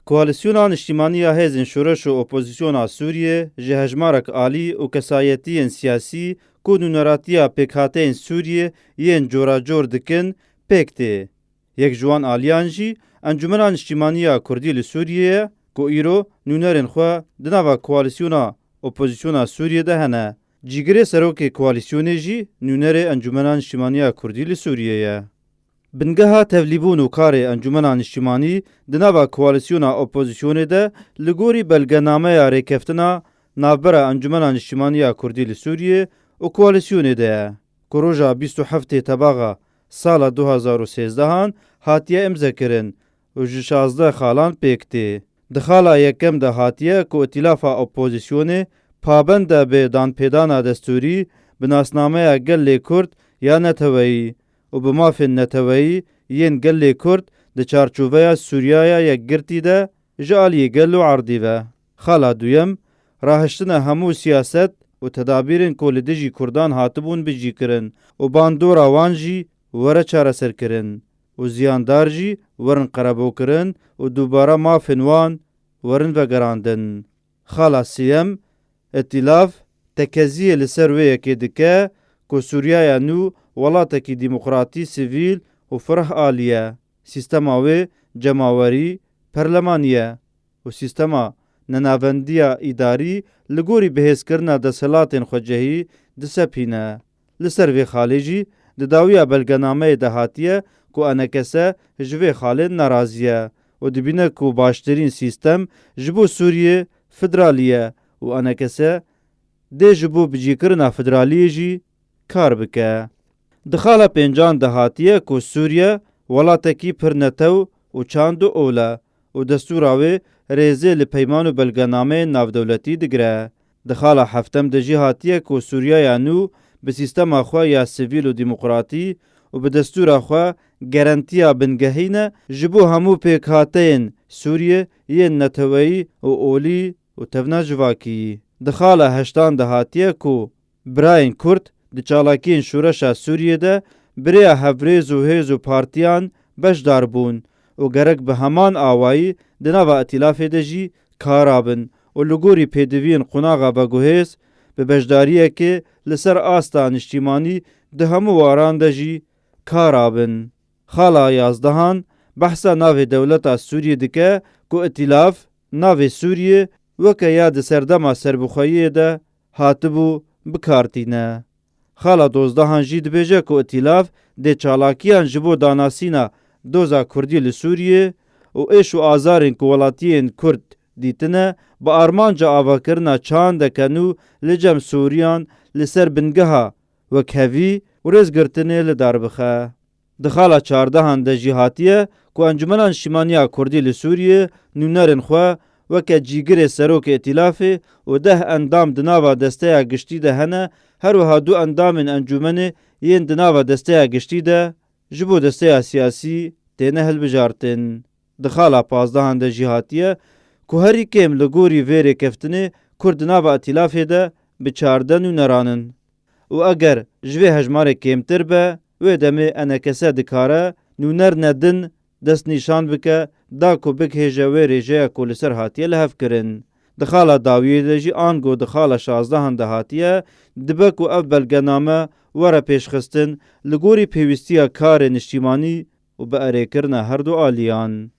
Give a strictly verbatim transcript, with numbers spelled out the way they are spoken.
Koalîsyona Niştîmanî ya Hêzên Şoreş û Opozisyona Sûriyê ji hejmarek alî û kesayetiyên siyasî ku nûneratiya pêkhateyên Sûriyê yên coracor dikin pêk tê. Yek ji wan aliyan jî Encûmena Niştîmanî ya Kurdî li Sûriyê ye ku îro nûnerên xwe di nava koalîsyona opozisyona Sûriyê de hene. Cîgirê serokê koalîsyonê jî nûnerê Encûmena Niştîmanî ya Kurdî li Sûriyê ye. Bingeha tevlîbûn û karê Encûmena Niştîmanî di nava koalîsyona opozisyonê de li gorî belgenameya rêkeftina navbera Encûmena Niştîmanî ya Kurdî li Sûriyê û koalîsyonê de ye, ku roja bîst û heftê Tebaxa sala du hazar û sêzdehan hatiye îmzekirin û ji şazdeh xalan pêk tê. Di xala yekem de hatiye ku îtîlafa opozisyonê pabend e bi danpêdana destûrî, bi nasnameya gelê Kurd ya neteweyî û bi mafên neteweyî yên gelê Kurd di çarçoveya Sûriyaya Yekgirtî de ji aliyê gelo erdî ve. Xala duyem, rahiştina hemû siyaset û tedabîrên ku li dijî Kurdan hatibûn bicîkirin û bandora wan jî were çareserkirin û ziyandar jî werin qerebokirin û dubare mafên wan werin vegerandin. Xala sêyem, îtîlaf tekeziyê li ser wê yekê dike ku Sûriyaya nû welatekî demokratî, sivîl û fireh alî ye. Sîstema wê cemawerî, perlemanî ye û sîstema nenavendiya îdarî li gorî bihêzkirina desthilatên xwecihî disepîne. Li ser vê xalê jî di dawiya belgenameyê de hatiye ku enekese ji vê xalê nerazî ye û dibîne ku baştirîn sîstem ji bo Sûriyê federalî ye û enekese dê ji bo bicîkirina federaliyê jî kar bike. Di xala pêncan de hatiye ku Sûriye welatekî pir netew û çand û ol e û destûra wê rêzê li peyman û belgenameyên navdewletî digire. Di xala heftem de jî hatiye ku Sûriyaya nû bi sîstema xwe ya sivîl û demokratî û bi destûra xwe gerentiya bingehî ne ji bo hemû pêkhateyên Sûriyê yên neteweyî û olî û tevna civakî. Di xala heştan de hatiye ku birayên Kurd di çalakiyên şoreşa Sûriyê de bi rêya hevrêz û hêz û partiyan beşdar bûn û gerek bi heman awayî di nava îtîlafê de jî kar abin û li gorî pêdiviyên qonaxa veguhêz bi beşdariyekê li ser asta niştîmanî di hemû waran de jî kar abin. Xala yazdehan behsa navê dewleta Sûriyê dike ku îtîlaf navê Sûriyê weke ya di serdema serbixweyiyê de hatibû bi kar tîne. Xala dozdehan jî dibêje ku îtîlaf dê çalakiyan ji bo danasîna doza Kurdî li Sûriyê û êş û azarên ku welatiyên Kurd dîtine, bi armanca avakirina çandeke nû li cem Sûriyan li ser bingeha wekhevî û rêzgirtinê li dar bixe. Di xala çardehan de jî hatiye ku Encûmena Niştîmaniya Kurdî li Sûriyê nûnerên xwe weke cîgirê serokê îtîlafê û deh endam di nava desteya giştî de hene, her wiha du endamên encûmenê yên di nava desteya giştî de ji bo desteya siyasî têne hilbijartin. Di xala pazdehan de jî hatiye ku herî kêm li gorî vê rêkeftinê Kurd di nava îtîlafê de bi çardeh nûneran in. Û eger ji vê hejmarê kêmtir be, wê demê enekese dikare nûner ne din destnîşan bike, da ku bigihêje wê rêjeya ku li ser hatiye lihevkirin. Di xala dawiyê de jî ango di xala şazdehan de hatiye, dibe ku ev belgename were pêşxistin li gorî pêwîstiya karê niştîmanî û bi erêkirina her du aliyan.